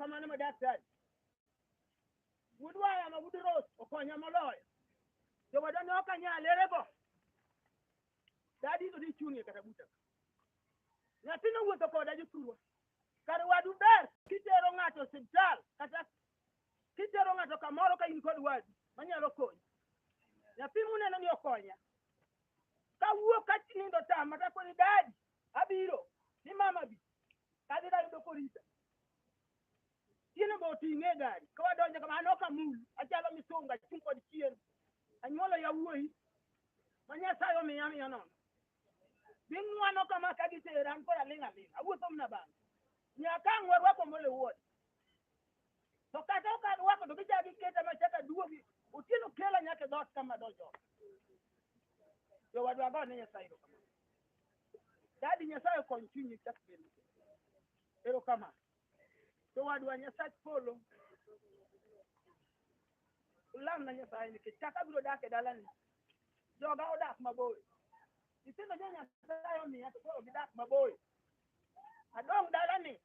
Erokamano ma daktari. Wuod waya ma wuod Rose okonya moloyo. Jowadwa ne ok anyal erego. Dadi to dichung'ie kata buta. Nyathi nowuotho koda jothurwa. Kar wadu ber kitero ng'ato osiptal kata kitero ng'ato kamoro ka in kod wadu manyalo konyi. Nyathi muneno ni okonya. Kawuok ka nindo tama takoni dadi abiro ni mama bi. Kadhi tayudo korita. Tieno be oting'e e gari. Ka wadonjo kama an ok amul, achalo misunga, achung' kod chien. Anyuolo yawuoyi ma Nyasaye omiya amiya nono. Ging'wano kama ka gitera, an koro aling' aling'a. Awuotho mana bang'e. Nyaka ang' warwako mole wuod. To kata ok arwako to gichako giketa machak aduogi. Otieno kela nyaka e dhoot kama adonjo. Jowadwa agone Nyasaye erokamano. Dadi Nyasaye okony chunyi chak kendo. Erokamano. Jowadwa Nyasach polo ulamna Nyasaye nikech kaka abiro dak e dalani joga odak maboyo. Nyithindo jo Nyasaye omiya to koro gidak maboyo. Adong' dalani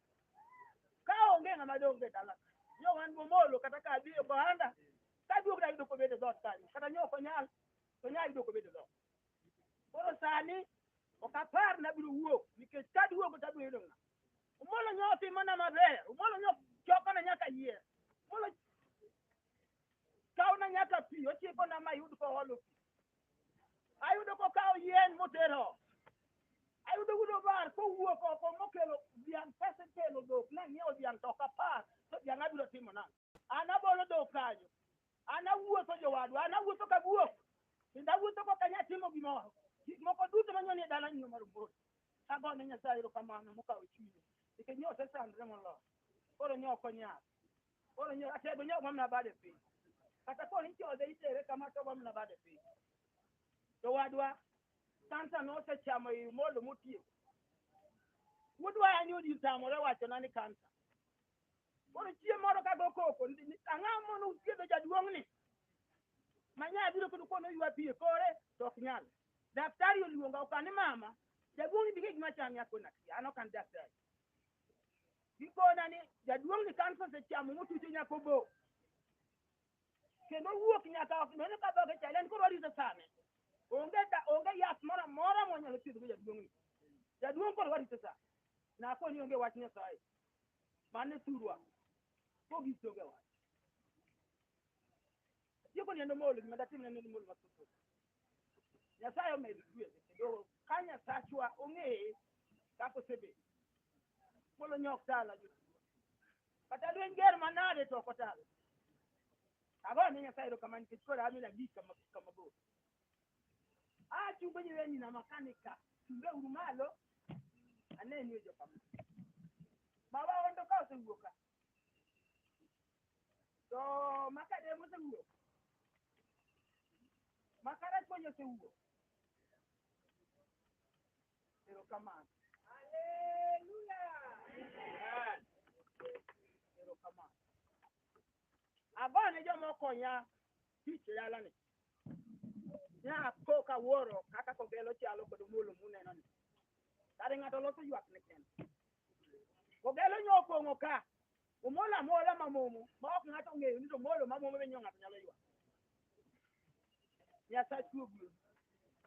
ka onge ng'ama dong' e dala. Nyo wan gomolo kata ka adhi e ohanda kaduogo tayudo kobedo e dhoot kanyo kata nyo ok onyal to nya yudo kobedo e dhoot. Koro sani ok apar nabiro wuok nikech kaduogo tabiro yudo ng'a. Omolo nyo otimona maber. Omolo nyo chokona nyaka yier. Omolo kawna nyaka pi, ochikona mayud koholo pi. Ayudo kokawo yien motero. Ayudo wuod obar kowuok oko mokelo dhiang' pesa kelo dhok nang'iewo dhiang' to ok apar to dhiang' abiro timo nang'o. An abolo dhok kanyo. An awuotho jowadwa, an awuotho ka guok. Kendo awuotho kok anyal timo gimoro. Gik moko duto manyoni e dala nyiewo mar Omolo. Agone Nyasaye erokamano mokawo chunye. Nikech nyo osesandre moloyo. Koro nyo ok onyal. Koro nyo atego nyo ogomna bade piny. Kata koro ichodhe itere kama to ogomna bade piny. To wadwa, kansa nosechamo i Omolo motieko. Wuod waya ni oditamore wachona ni kansa. Koro chieng' moro ka go koko, ang'o mono uthiedho jaduong'ni? Manya biro kendo kono ywa pi e kore to ok nyal. Daktari oluonga okani mama, jaduong'ni bi gima chami akona kia, an ok an daktari. Gikona ni jaduong'ni kansa osechamo motucho nyaka obo. Kendo owuok nyaka ok neno ka dhoge chal en koro warito sane. Onge da, onge yath moro amora mwanyalo thiedhogo jaduong'ni. Jaduong' koro warito sane. Nakoni onge wach Nyasaye. Mano e thurwa. Kogik to onge wach. Atieko nindo mool gima datim ne nindo mool mathoth. Nyasaye omed gweth kendo ka Nyasachwa ong'eye kaka osebedo. Polo nyok tala jothurwa. Kata lweny ger manade to ok otal. Ago ne Nyasaye erokamano nikech koro amina gik kama kama bor. Achungo nyiweni na makanika. Chunge uru malo. Aneni jokama. Baba ondo ka osewuok ka. To makadem osewuok. Makarachuonyo osewuok. Erokamano. Haleluya. Erokamano. Agone joma okonya tich e dalani. Nya po kawuoro kaka kogelo chalo kod omolo muneno ni. Kare ng'ato loso ywak ne kende. Kogelo nyo opong'o ka. Omolo amola mamomo ma ok ng'ato ong'eyo ni to omolo mamomo be nyo ng'ato nyalo ywak. Nyasach ogwedhu.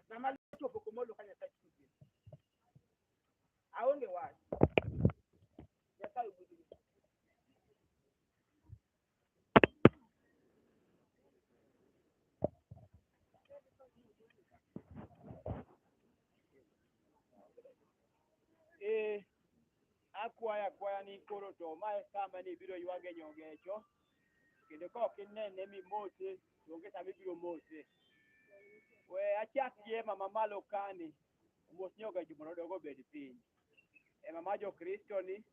Ng'ama chopo komolo ka Nyasach ogwedhu. Aonge wach. Nyasaye ogwedhu. Eh, akwaya akwaya ni koro to ma e sama ni ibiro ywage nyogecho kendo ka ok inene mimose to onge sama ibiro mose. We achak gi ema mamalo kani omos nyogecho mondo odog obed piny. Ema ma jo-Kristo ni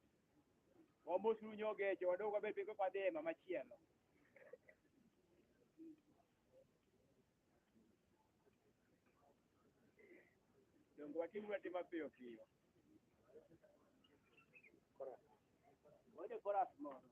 wamosuru nyogecho wadog wabed piny koka wadhi e ema machielo. Donge watimuru atima piyo piyo. Waje koras moro.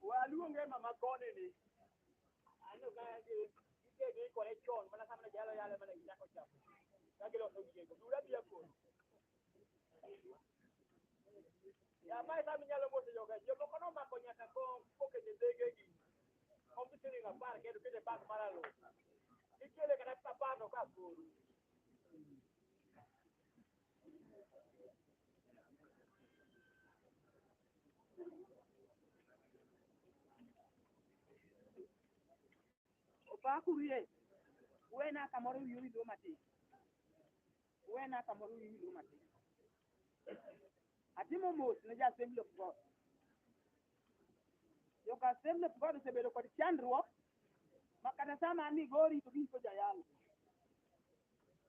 Waluonge mama koni ni. Aneno ka giikore chon mana kama ne jalo yalo mana gichako chako. Ka giloso gigego. Dura biya koro. Ya mae sama inyalo mose joga. Jomoko nomako nyaka kom kokete dhegegi. Kom siling 10 kendo kete bag mar alot. Gikele kata 10 to ka koro. Opakurie. Wena kamoro wiyi owil matin. Wena kamoro wiyi owil matin. Atimo mos ne jo Assembly of God. Joka Assembly of God osebedo kod chandruok ma kata sama an Migori to giiko jayalo.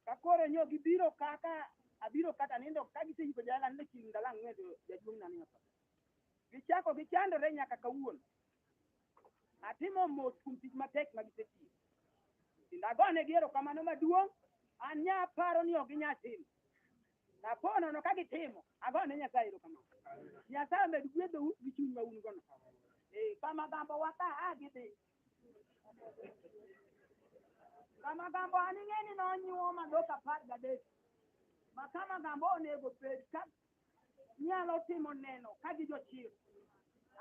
Ka koro nyo gibiro kaka abiro kata nindo ka giseiko jayalo anindo chieng' ndalo 4 to jaduong' na ni otho. Gichako gichandore nyaka kawuono. Atimo mos kuom tich matek ma gisetiyo. Kendo agonegi erokamano maduong'. An nya paro ni ok ginyal timo. Kapo nono ka gitimo, agone Nyasaye erokamano. Nyasaye omed gwedhou gi chuny ma un gono. Kama gambo wa ka a gidhi. Kama gambo an ing'e ni nonyuoma dhok 13. Ma kama gambo onego bed ka nyalo timo neno ka gi jochir.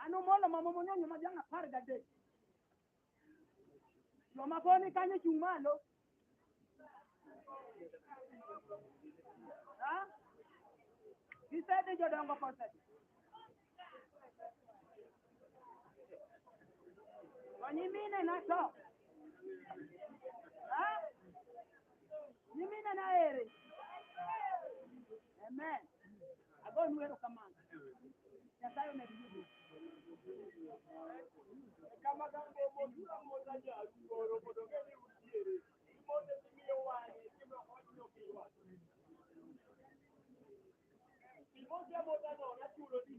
An Omolo mama monyonyo ma dhiang' 13. Joma pod ni kanyo chung' malo. Ha? Gisedhi jodongo kosedhi. To nyimine na to. Ha? Nyimine na ere. Amen. Agonu erokamano. Nyasaye omed gwedhou. Kama gambo mosura mosa jaru koro mondo ong'e ni untiere. Imose timiyo wang'e timo ok ok irwako. Imose amosa no nachulo ni.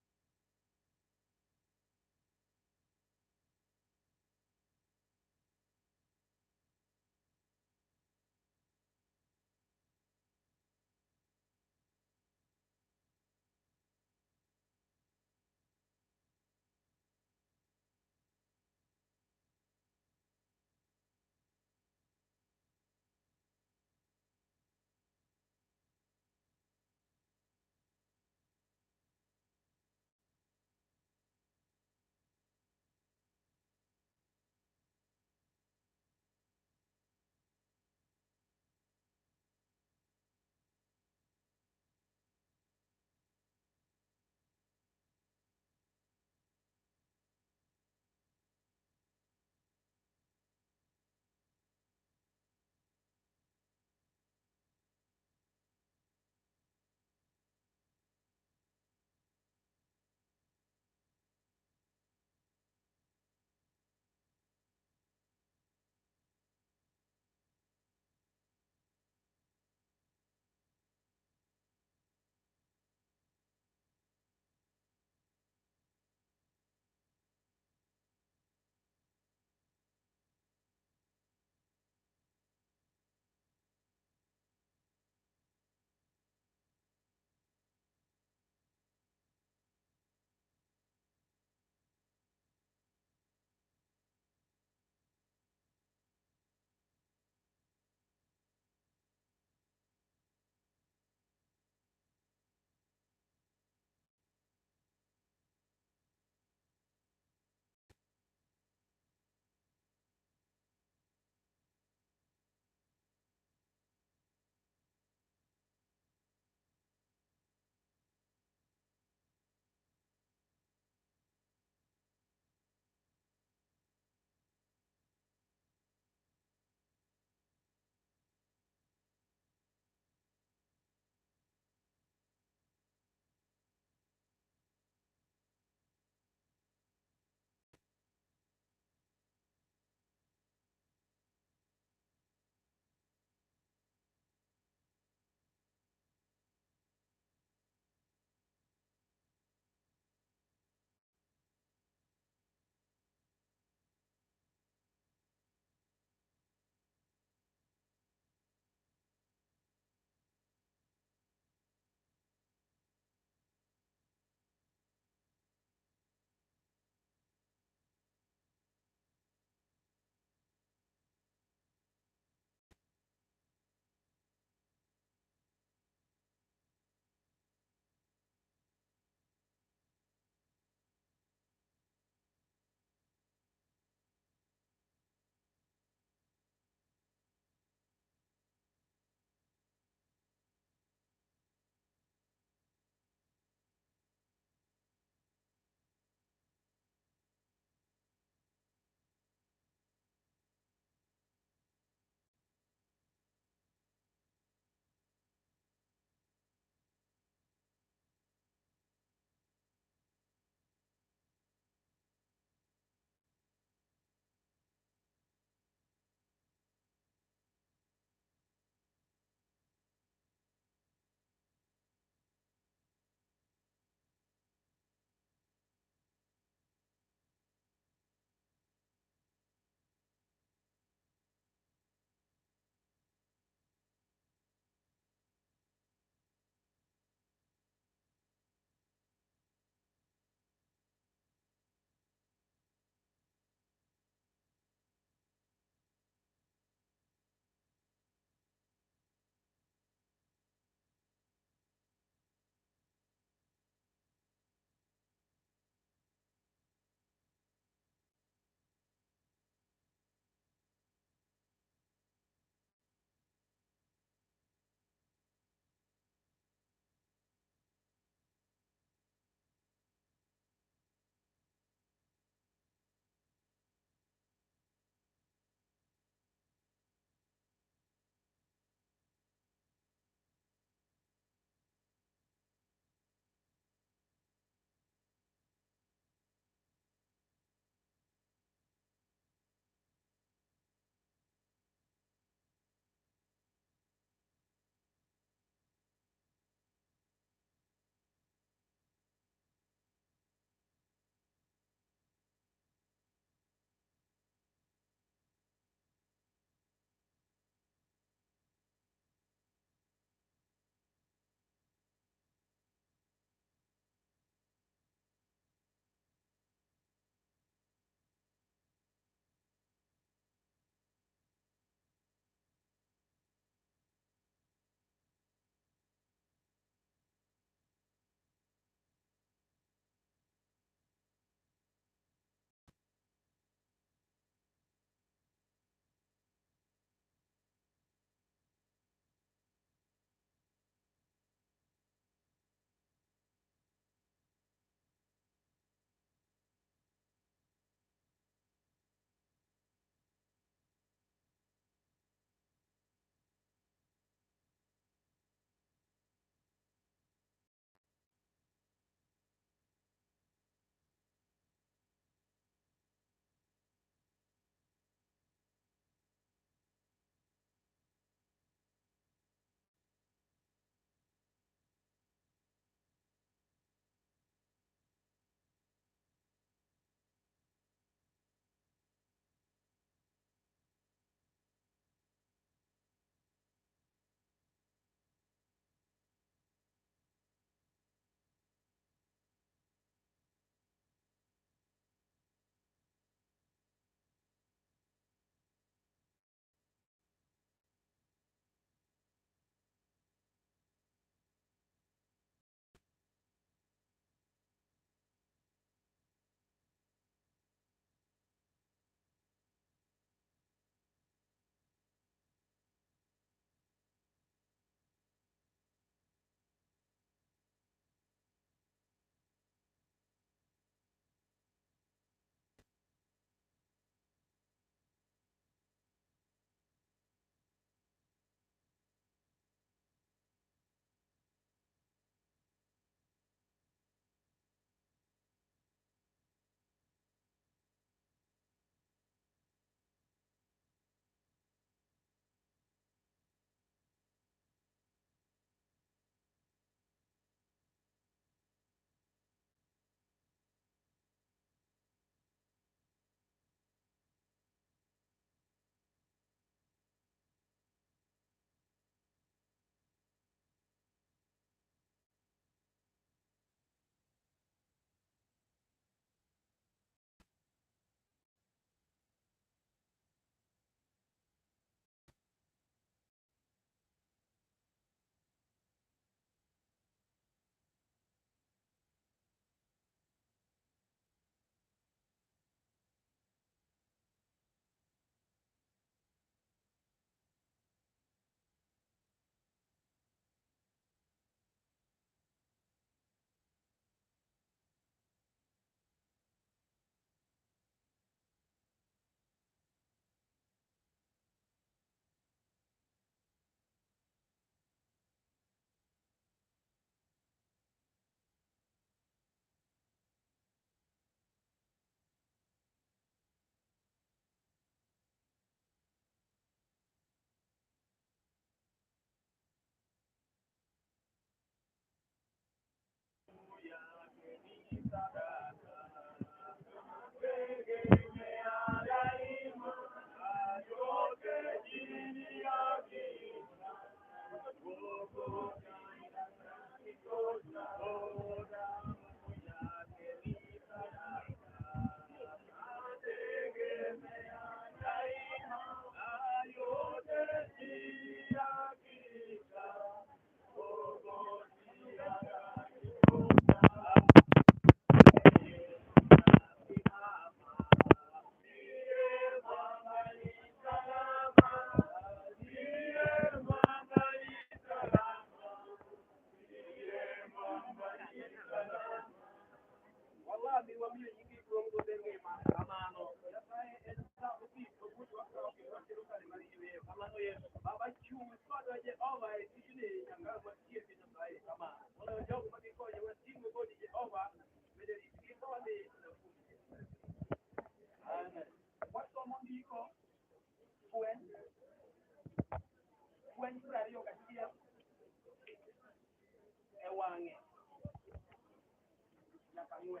4.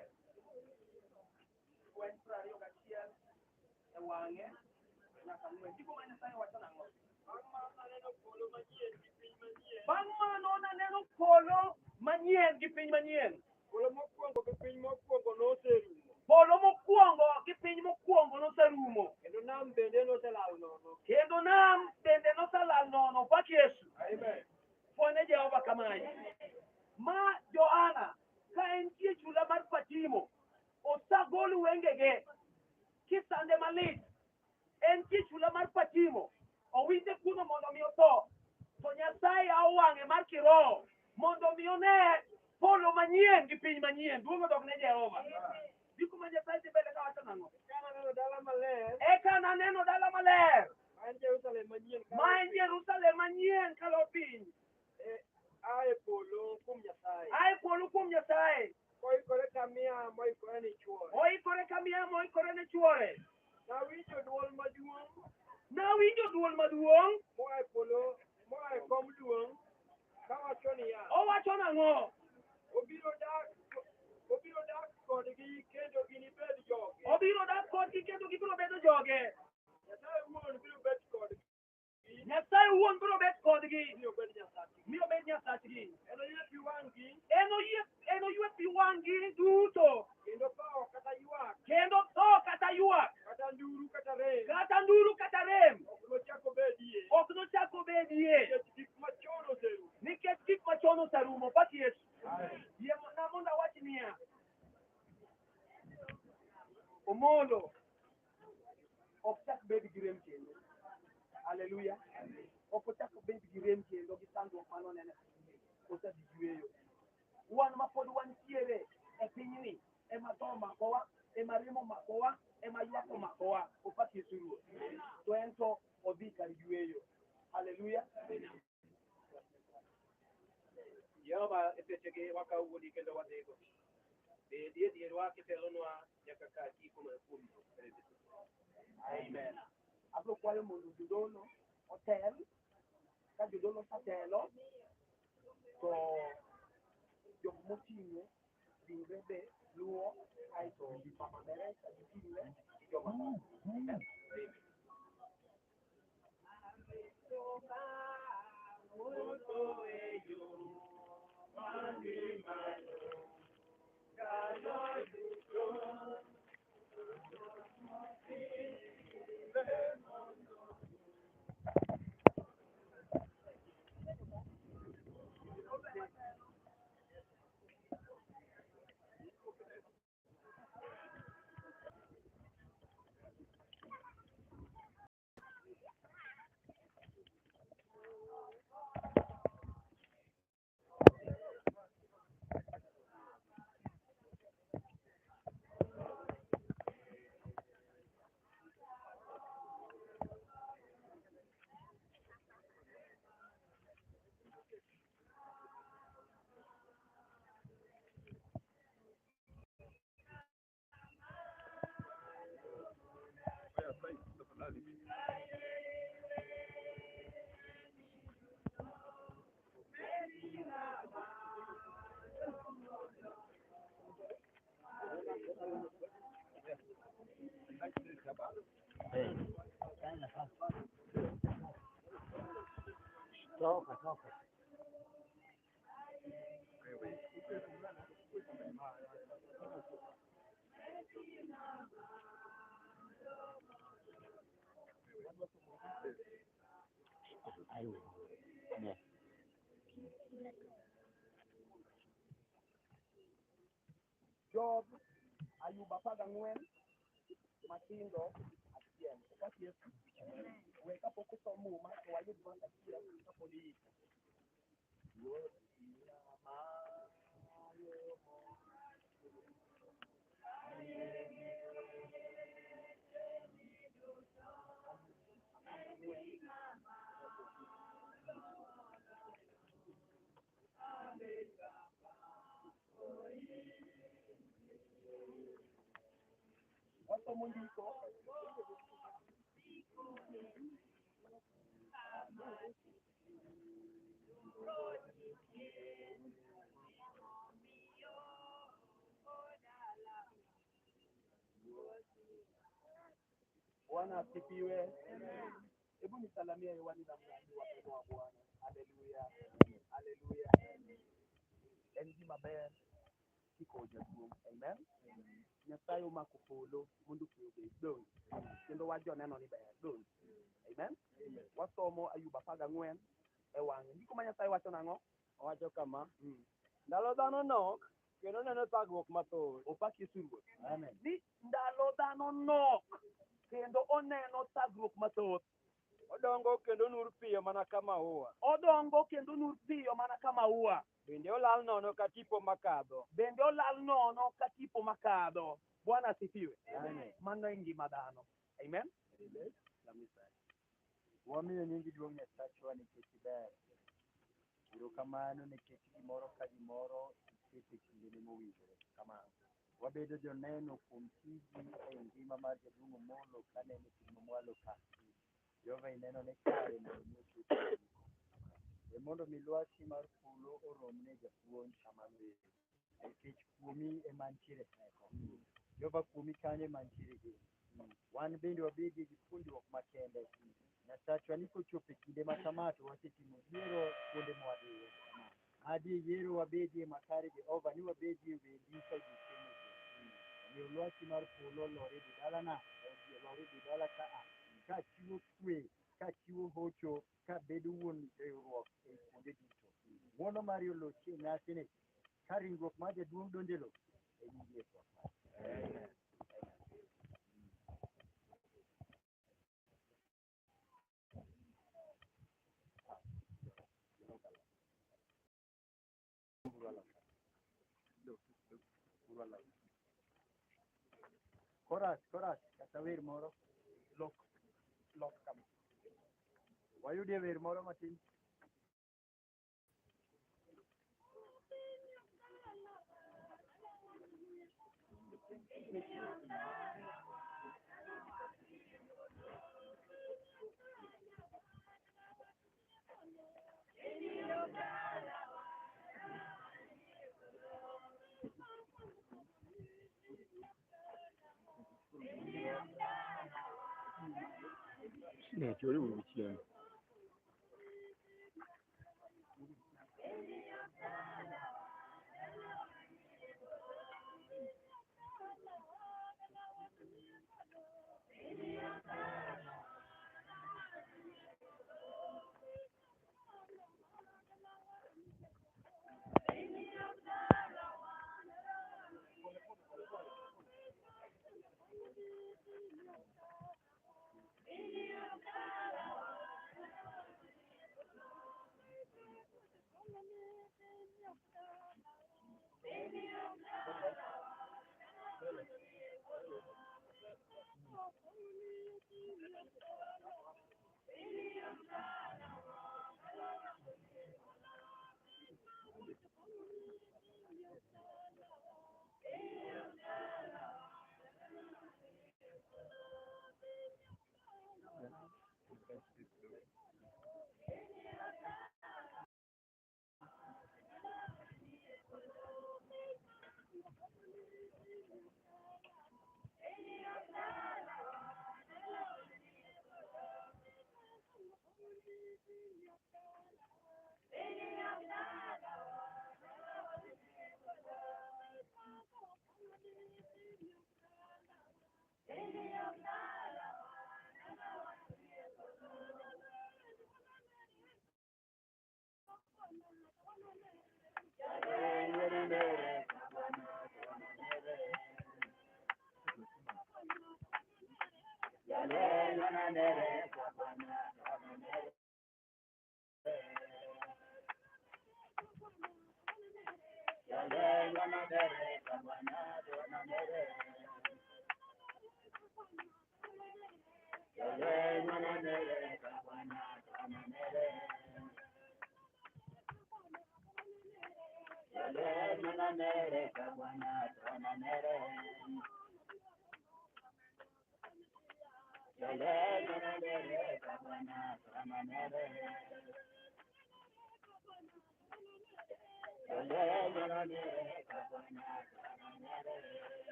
Fweny 21 e wang'e nyaka 4. Ndiko ma Nyasaye wacho nang'o? Bang' mano naneno polo manyien gi piny manyien. Polo mokwongo gi piny mokwongo noserumo. Polo mokwongo gi piny mokwongo noserumo. Kendo nam bende noselal nono. Kendo nam bende noselal nono. Pak Yesu. Amen. Fwene Jehova kamae. Ma Johana ka entie chula mar Patimo, osagol wengege kisande malit. Entie chula mar Patimo, owite kuno mondo mi otho. To Nyasaye yawo wang'e mar kiroho mondo mi one polo manyien gi piny manyien. Duong' odok ne Jehova. Ndiko ma Nyasaye dhi mbele kawacho nang'o? Eka naneno dala maler, Eka naneno dala maler, ma en Jerusalem manyien, ka ma en Jerusalem manyien kalor piny, a e polo kuom Nyasaye. a e polo kuom Nyasaye. Koikore ka miaha moikore ni chwore. Oikore ka miaha moikore ne chwore. Nawinjo dwol maduong' Nawinjo dwol maduong' moa e polo, moa e kom duong', kawacho niya, Owacho nang'o? Obiro dak kodgi kendo ginibed joge. Obiro dak kodgi kendo gibiro bedo joge. Nyasaye wuon biro bet kodgi. Nyasaye wuon biro bet kodgi. Mi obed Nyasachgi. Mi obed Nyasachgi. Enoywe pi wang'gi. Enoywe pi wang'gi duto. Kendo tho kata ywak. Kendo tho kata ywak. Kata nduru kata rem. Kata nduru kata rem. Ok nochak obedie. Ok nochak obedie. Nikech gik machon oserumo. Nikech gik machon oserumo. Pak Yesu. Yie na mondo awach niya. Omolo ok chak bed gi rem kendo. Haleluya. Ok ochak obed gi rem kendo gi sandruok mane oneno. Osedhi yweyo. Wan ma pod wantiere e pinyni ema tho omakowa, ema rem omakowa, ema ywak omakowa. Opak Yesu Ruoth. To en to odhi kar yweyo. Haleluya. Jehova e sechegi wakawo wuodi kendo wadhigo. Bedi e dierwa kitelonwa nyaka kar giko mar kuom. Amen. Abiro kwayo mondo jodolo otel. Ka jodolo osetelo, to jok moting'o ringre be luwo, aeto mama Meresa gi ting're gi joma moko. Amen. Toka, toka. Job Ayub 14 matindo 1. Opak Yesu. We kapok osom Muma to wayud wach achiel kapod iiko. Ruoth Wasomo ndiko. Bwana asifiwe. Hebu nisalamie hewani namna hii, wapendwa wa Bwana. Haleluya, haleluya. En gima ber kikowo jaduong'. Amen. Nyasaye omako polo mondo kwe obed dong. Kendo wach joneno ni ber dong. Amen. Wasomo Ayub 14 e wang'e. Ndiko ma Nyasaye wacho nang'o? Owacho kama, ndalo dhano nok kendo neno thagruok mathoth. Opak Yesu Ruoth. Amen. Ni ndalo dhano nok kendo oneno thagruok mathoth. Odongo kendo nur piyo mana ka maua. Odongo kendo nur piyo mana ka maua. Bende olal nono ka tipo makadho. Bende olal nono ka tipo makadho. Bwana asifiwe. Amen. Mano e ngima dhano. Amen. Wamiyo nyingi duong' Nyasachwa nikech iber. Erokamano nikech gimoro ka gimoro iketo e kindene mowinjore. Kamano. Wabedo joneno kuom tiji e ngima mar jaduong' Omolo kane en e piny mamwalo ka. Jehova ineno ni kare mondo mi ochop e giko. We mondo mi lwasi mar polo oromne japuonj. Kamano. Nikech kuomi ema nitiere teko. Jehova kuomi kanyo ema nitiere geno. Wan bende wabedie gi puonjruok makende. Nyasachwa ni kochopo e kinde ma kama to wasetimo yiero kuonde mwadhiye. Adhi yiero wabedie makare Jehova ni wabedie wendi ka odiochieng' ochopo. Omiyo lwasi mar polo olor e dala olor e dala ka a ka chiwo kwe, ka chiwo hocho, ka bedo wuon riwruok e kuonde duto. Ng'wono mari olochi e nyasini ka ringruok mar jaduong' donjo e lowo e nying Yesu akwayo. Amen. Chorus, chorus, kata wer moro. Lok, lok kama. Wayudie wer moro matin. Ne, chore uru chien.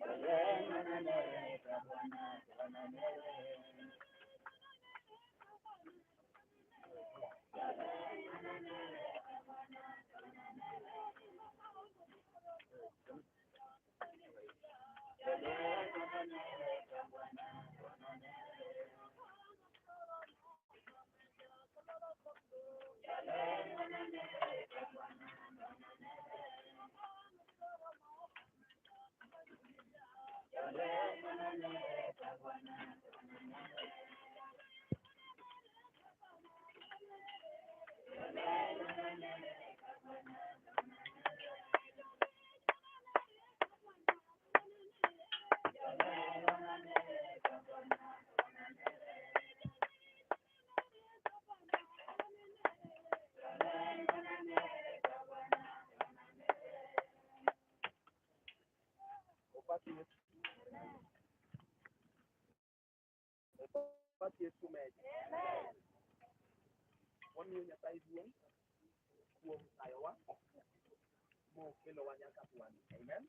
Opak Yesu. Opak Yesu medi. Wamiyo Nyasaye duong' kuom tayowa mokelowa nyaka tuani. Amen.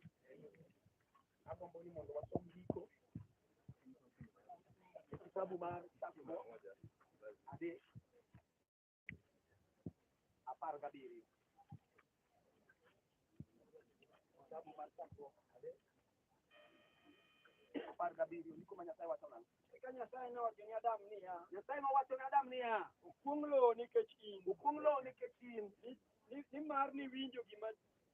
Agombo ni mondo wasom ndiko e kitabu mar Chakruok 3:17. Kitabu mar Chakruok 3:17 ndiko ma Nyasaye wacho nang'o? Eka Nyasaye nowacho ne Adam niya, Nyasaye nowacho ne Adam niya, okuong' lowo nikech in, okuong' lowo nikech in, nimar niwinjo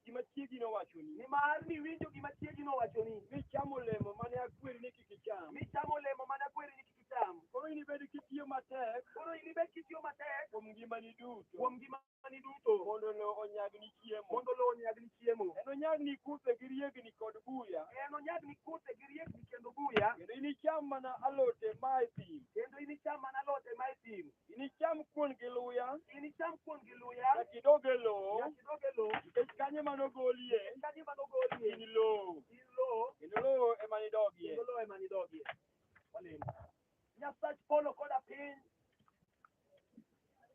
gima chiegi nowachoni, nimar niwinjo gima chiegi nowachoni, michamo olemo mane akweri ni kik icham. Michamo olemo mane akweri ni kik icham. Koro inibed kitiyo matek, Koro inibed kitiyo matek kuom ngimani duto, kuom ngimani duto, mondo lowo onyagni chiemo, mondo lowo onyagni chiemo. Enonyagni kuthe gi riegni kod buya, Enonyagni kuthe gi riegni kendo buya, kendo inicham mana alote mae thim, kendo inicham mana alote mae thim. Inicham kuon gi luya, Inicham kuon gi luya, nyaka idog e lowo, nyaka idog e lowo, nikech kanyo manogolie, kanyo manogolie, in lowo, in lowo, kendo lowo ema nidogie, kendo lowo ema nidogie. Walemo. Nyasach polo koda piny,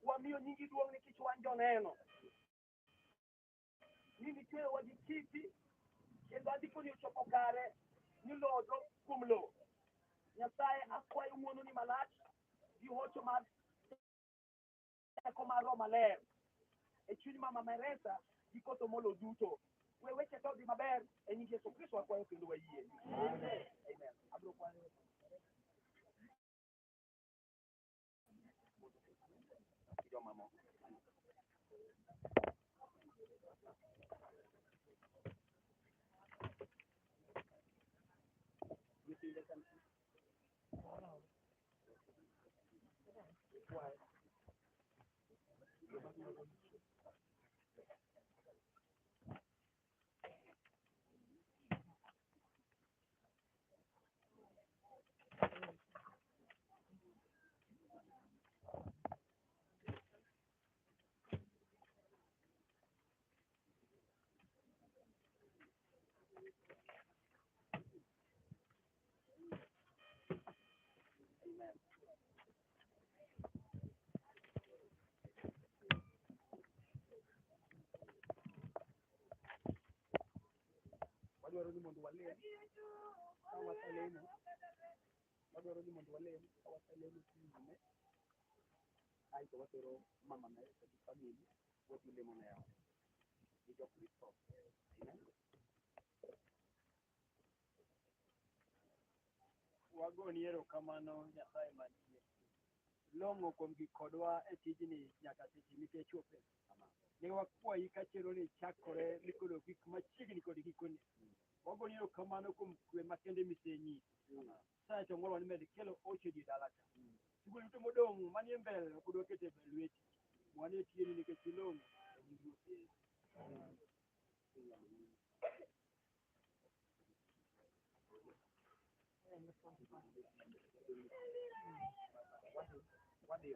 wamiyo nyingi duong' nikech wan joneno ni nichweyowa gi kiti kendo andikoni ochopo kare ni lowo dok kuom lowo. Nyasaye akwayo ng'wononi malach gi hocho mar teko mar Roho Maler e chuny Mama Meresa gi koth Omolo duto. We weche te odhi maber e nying Yesu Kristo akwayo kendo wayie. Amen. Abiro kwayo jomamoko. Nyithinde ka nitie. Kwayo. Amen. Wadwaro ni mondo walem ka waselemo, wadwaro ni mondo walem ka waselemo kinyne, aeto watero Mama Meresa gi family wadhi lemo ne ode gi Jokristo. Amen. Wagoni erokamano Nyasaye mantie. Long'o kuom gik kodwa e tijni nyaka seche misechope. Ne wakwayi ka chenroni chakore mikolo gik machiegni kod gikone. Wagoni erokamano kuom kwe makende misenyiso. Nyasaye to ng'wonwa ni med kelo oche e dala ka. Shughuli duto modong' manie mbele pod waketo e lweti. Wanie tieni nikech ilong'o e nying Ruoth Yesu. Wadhi.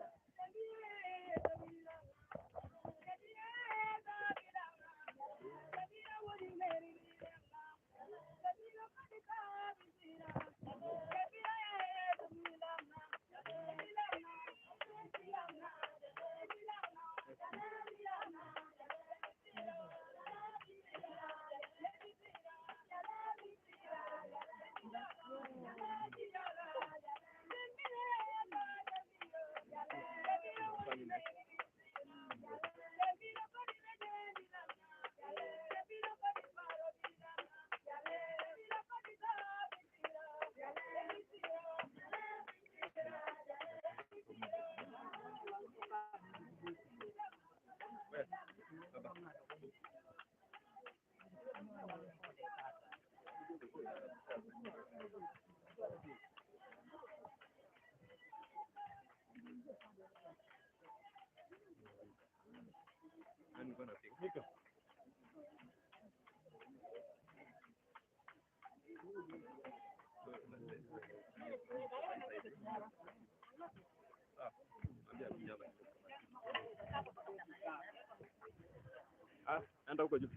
Ah, enda huko juu.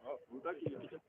Oh, hutaki hiyo picha?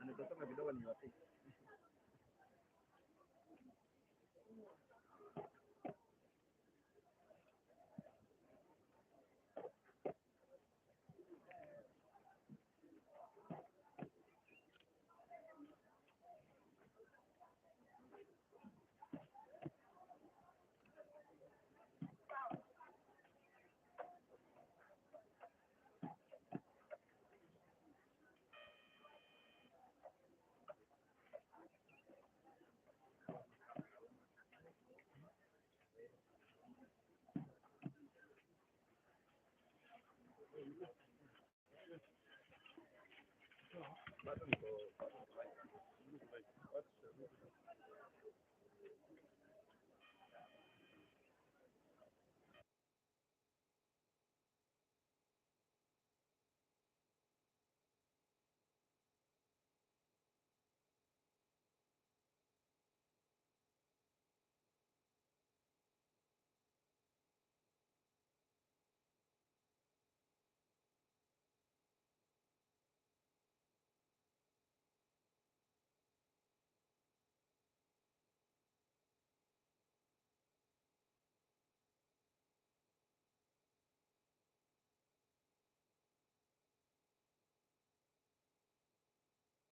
Nitasema kidogo niwape. Bado niko